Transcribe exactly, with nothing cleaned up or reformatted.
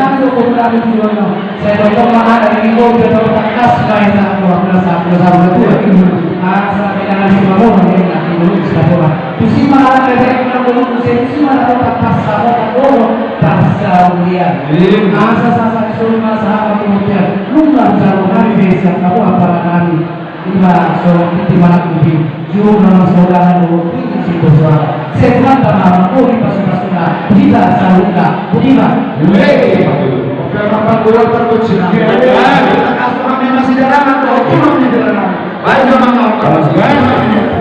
nami do, boru nami do, sai tongtong ma anak ni boru, tongtong tangkas ma i, sahat tu anak, sahat tu anak. Asa pinangan si mamona, Tusi ma na bebek na bolu, tusi ma na dapat pasal, dapat bolu, pasal dia. Asa sasa solu ma sahama kemudian, lumbar jalo nami besiak kamu apa nami. Ima so iti manang ubi, juru nama saudara dulu, ini si boswa. Sehat tanah, oh, di pasu-pasuna, kita saluka, budiman. Oke, Bapak, dua perkucina. Kita kasih kami masih jalanan, oh, cuma di jalanan. Baik, Bapak.